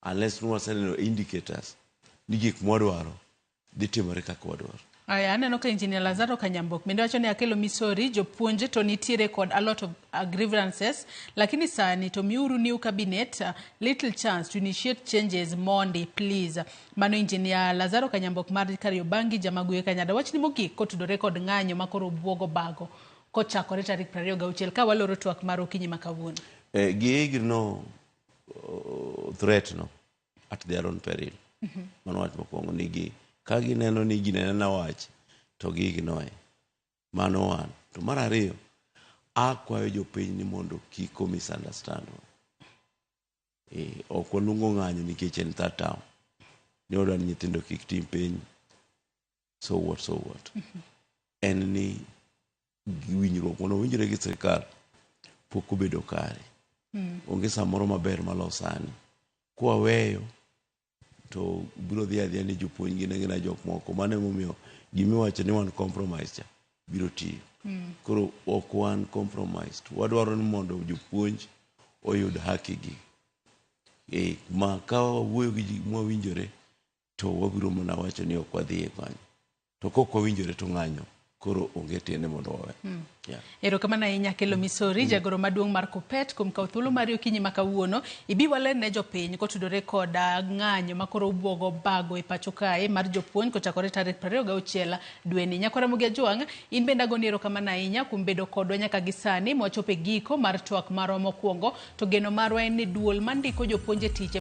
Unless ni waseneno indicators ni gik mwadwaro dhi timore kaka wadwaro. Aya, aneno ka Engineer Lazaro Kanyambok bende wacho ni akelo misori jopuonj to nitiere kod a lot of grievances, lakini sani to miuru new cabinet little chance to initiate changes mondi please. Mano Engineer Lazaro Kanyambok mar Kariobangi Jamaguye Kanyada. Wachni mogik kotudore kod ng'anyo ma koro buogo bago kochakore tarik 26 ka waloro twak mar okinyi ma kawuono. Gi ignore threat no at their own peril. Mano wach mokwongo ni gi ka gineno ni gini en wach to gi ignore. Mano one. To mar ariyo, akwayo jopiny ni mondo kik o misunderstand wa. Ok waluongo ng'anyo nikech en third term. Ni wadwa ni nyithindo kik tim penj. So what, so what. En ni winjruok mondo winjre gi sirikal pok obedo kare. Onge samoro maber malo sani. Kwaweyo to biro dhi adhiya ni jopuonj gin agina jok moko. Mano emomiyo gimiwacho ni wan compromise cha biro tiyo. Koro ok wan compromised. Wadwaro ni mondo jopuonj oyud haki gi. Ma ka wawuoyo gi ji mwawinjore to wabiro mana wacho ni ok wadhi e ng'anyo. To kok wawinjore to ng'anyo koro onge tiende mondo wawe. Yeah. Erokamano ahinya Akelo Misori, jagoro maduong' mar Kuppet, kuom kawo thuolo mari okinyi ma kawuono. Ibi waler ne jopiny kotudore kod ng'anyo ma koro buogo bago e pacho kae mar jopuonj kochakore tarik 26 dweni. Nyakwara Ramogi Ajwang', in bende agoni erokamano ahinya kuom bedo kodwa nyaka gi sani mwachopo e giko mar twak marwa mokwongo. To geno marwa en ni duol mandiko jopuonj e tich